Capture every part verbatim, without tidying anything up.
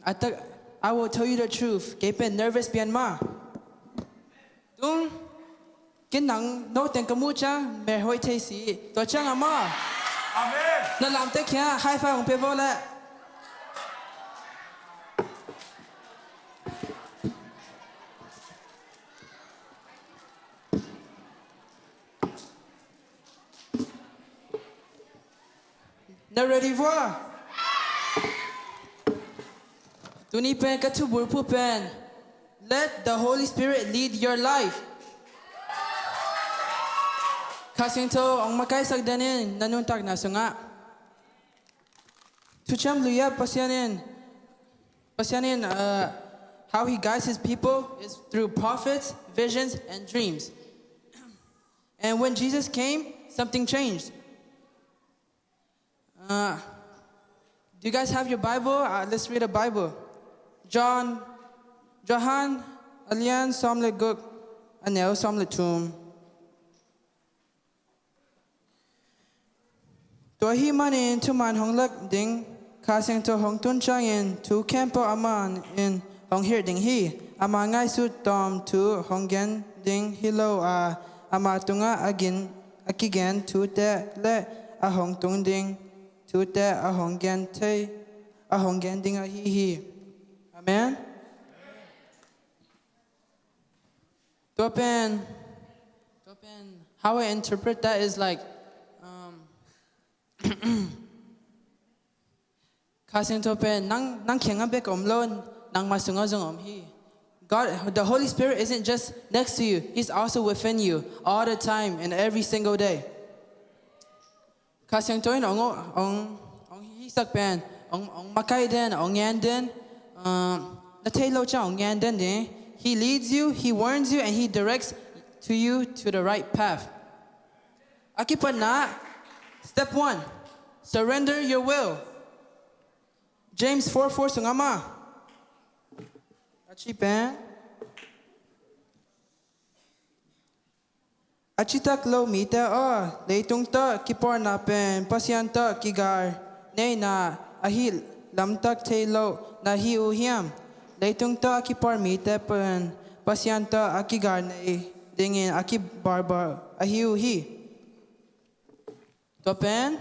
Atak, I will tell you the truth. Kei pen nervous pian mah. Tung, ken nang nawteng ka muh ciang mel hoih thei si. Tua ciang a mah. Amen. Na lamte kia high five hong pia vo le. Na ready vua? Tuni pen ka thubulphuh pen, let the Holy Spirit lead your life. Kha Siangtho hong makaisak den in na nuntakna sungah. Thuciam Lui ah Pasian in, Pasian in, uh, how he guides his people is through prophets, visions, and dreams. And when Jesus came, something changed. Uh, do you guys have your Bible? Uh, let's read a Bible. John, Johan, a lian sawm le guk, a neu sawm le thum. Tua ahih manin thuman hong lak ding, Kha Siangtho hong tun ciangin thu khempeuh amah in hong hilh ding hi. Ama ngaihsut tawm thu hong gen ding hi lo a, ama tungah a gin, a kigen thute le a hong tung ding thute a hong gen thei, a hong gen ding ahi hi. Amen. Tua pen, tua pen, how I interpret that is like, um, Kha Siangtho pen nang, nang kiangah bek om lo, nangmah sungah zong om hi. God, the Holy Spirit isn't just next to you, He's also within you all the time and every single day. Kha Siangtho in hong, hong, hong hisak pen, hong, hong makai den, hong ngen den, uh, na thei lo ciang hong ngen den ding. He leads you, he warns you, and he directs to you to the right path. A kipatna, step one, surrender your will. James four four sungah mah a ci pen, a citak lo mite aw, leitung tawh kipawlna pen Pasian tawh kigal neihna ahih lamtak thei lo na hi uh hiam? Leitung tawh a kipawl mite pen Pasian tawh a kigal nei dingin a kibawl bawl ahi uh hi. Tua pen,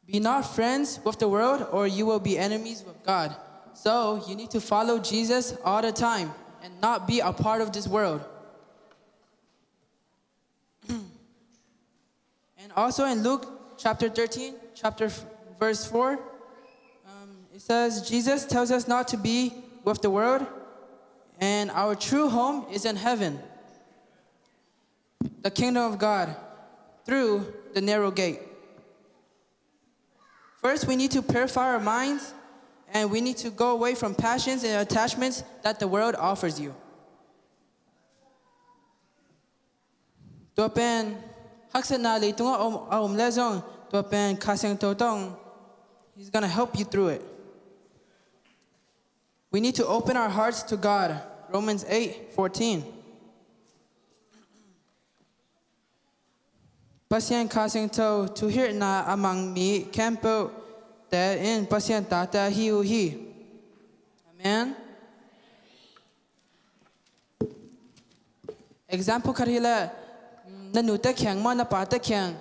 be not friends with the world, or you will be enemies with God. So you need to follow Jesus all the time and not be a part of this world. And also in Luke chapter thirteen, chapter f-, verse four, um, it says, Jesus tells us not to be with the world, and our true home is in heaven, the kingdom of God, through the narrow gate. First, we need to purify our minds, and we need to go away from passions and attachments that the world offers you. Tua pen, haksatna leitungah a om, a om le zong, tua pen Kha Siangtho tawh, He's gonna help you through it. We need to open our hearts to God. Romans eight fourteen. Pasian Kha Siangtho thuhilhna a mang mi khempeuhte in Pasian tate ahi uh hi. Amen. Example khat hi leh, na nute kiang maw, na pate kiang,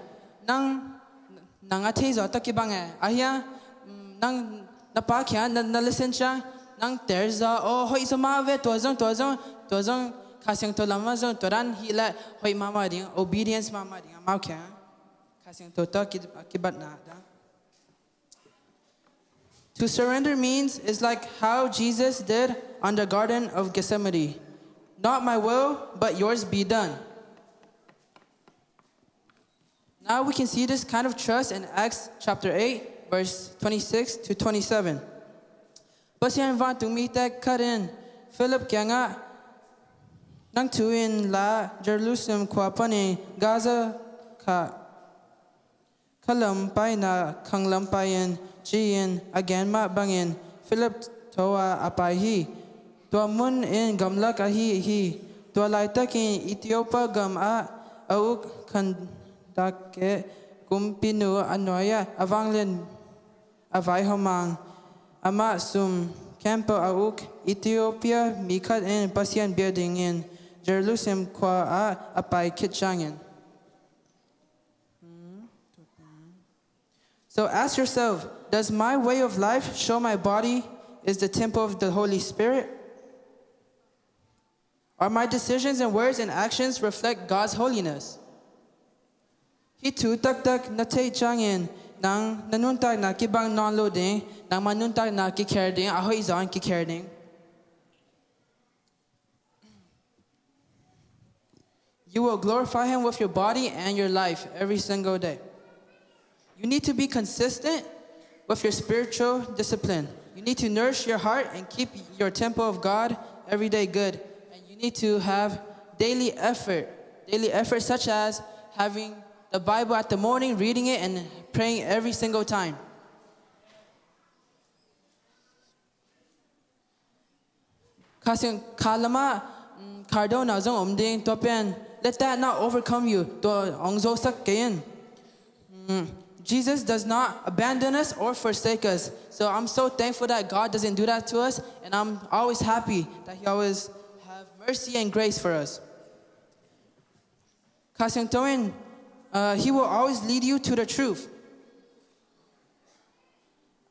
nang, nang a thei zaw tawh kibang e. A hia, nang, na pa kiang na, na listen ciang, nang tel zaw, oh, hoih zaw mah ve, tua zong, tua zong, tua zong, Kha Siangtho lamah zong tua dan hi leh hoih mahmah ding, obedience mahmah ding amau kiang. Kha Siangtho tawh ki, kibatna dang. To surrender means is like how Jesus did on the Garden of Gethsemane. Not my will, but yours be done. Now we can see this kind of trust in Acts chapter eight, verse twenty-six to twenty-seven. Pasian vantung mite khat in Philip kiangah, nang thu in la Jerusalem khua panin Gaza kha khalam paina khanglam pai in ci-in a gen mah bangin Philip tho-a a pai hi. Tua mun in gamlak ahi hi. Tua laitakin Ethiopia gam ah a uk Kandake kumpinu a nuai-ah a vanglian a vaihawm mang. Amah sum khempeuh a uk Ethiopia mi khat in Pasian bia dingin Jerusalem khua-ah a pai khit ciangin. So ask yourself, does my way of life show my body is the temple of the Holy Spirit? Are my decisions and words and actions reflect God's holiness? Hih thu taktak na theih ciangin nang na nuntakna kibang nawn lo ding, nangmah nuntakna kikher ding, a hoih zawng kikher ding. You will glorify Him with your body and your life every single day. You need to be consistent with your spiritual discipline. You need to nourish your heart and keep your temple of God every day good. And you need to have daily effort, daily effort such as having the Bible at the morning, reading it, and praying every single time. Kha siang, kha lamah, mm, khardona zong om ding, tua pen, let that not overcome you, tua hong zosak kei in. Mm, Jesus does not abandon us or forsake us. So I'm so thankful that God doesn't do that to us, and I'm always happy that He always have mercy and grace for us. Kha Siangtho in, uh, He will always lead you to the truth.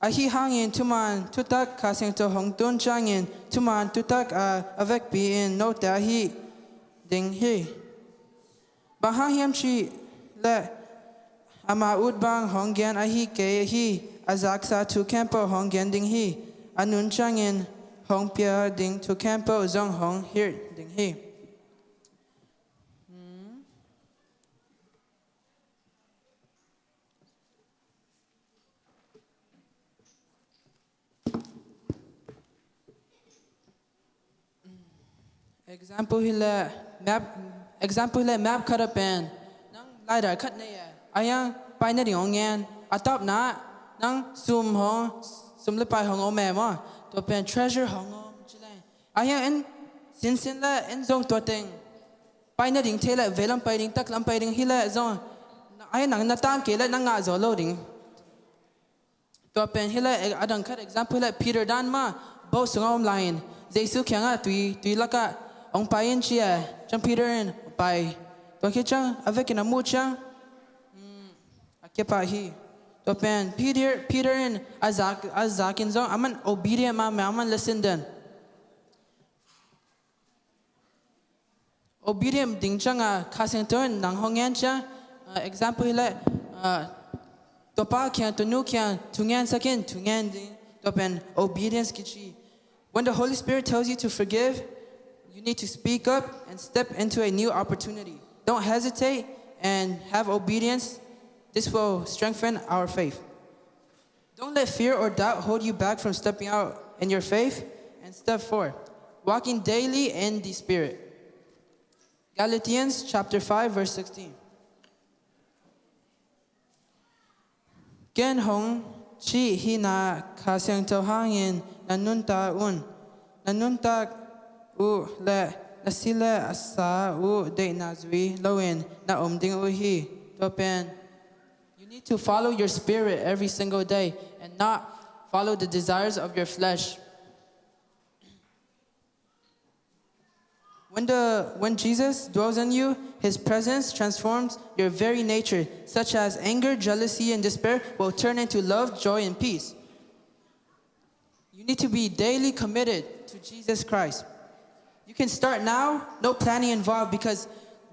Ahi hangin thuman thutak Kha Siangtho hong tun ciangin thuman thutak a, a vekpi in note ahi ding hi. Bang hang hiam cih leh ama ut bang hong gen ahi kei hi, a zaksa thu khempeuh hong gen ding hi. A nun ciangin hong pia ding thu khempeuh zong hong hilh ding hi. Example hi leh map, example hi leh map khat a pen nang laidar khat nei e, a hiang pai nading hong ngen, a tawpna nang sum hong, sum le pai hong om e maw, tua pen treasure hong om ci leng, a hiang en sinsin le en zong tua teng pai nading thei le veilam pai ding, taklam pai ding hi le zong, a hiang nang na tam kei le nang ngah zaw lo ding. Tua pen hi le, a dang khat example hi le Peter dan mah, boat sungah om lai-in Jesu kiangah tui, tui lakah hong pai in ci e, ciang Peter in hong pai. Tua khit ciang a vekin a muh ciang, mm, a kiapah hi. Tua pen Peter, Peter in a zak, a zakin zong aman obedient mahmah, aman listen den. Obedient ding ciangin Kha Siangtho in nang hong ngen ciang, uh, example hi leh, uh, tua pa kiang, tua nu kiang thu ngen sak in, thu ngen ding, tua pen obedience kici. When the Holy Spirit tells you to forgive, you need to speak up and step into a new opportunity. Don't hesitate and have obedience. This will strengthen our faith. Don't let fear or doubt hold you back from stepping out in your faith and step forward, walking daily in the Spirit. Galatians chapter five, verse sixteen. Ken hong cih hi-in ah Kha Siangtho hangin na nuntak un. Na nuntak uh le na si le a sa uh deihna zui loin na om ding uh hi. Tua pen, you need to follow your spirit every single day and not follow the desires of your flesh. When the, when Jesus dwells in you, His presence transforms your very nature, such as anger, jealousy, and despair will turn into love, joy, and peace. You need to be daily committed to Jesus Christ. You can start now, no planning involved, because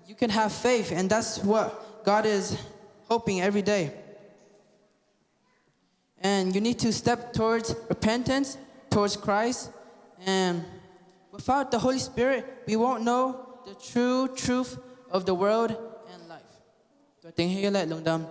you can have faith, and that's what God is hoping every day. And you need to step towards repentance, towards Christ. And without the Holy Spirit, we won't know the true truth of the world and life. Tua teng hi leh lungdam.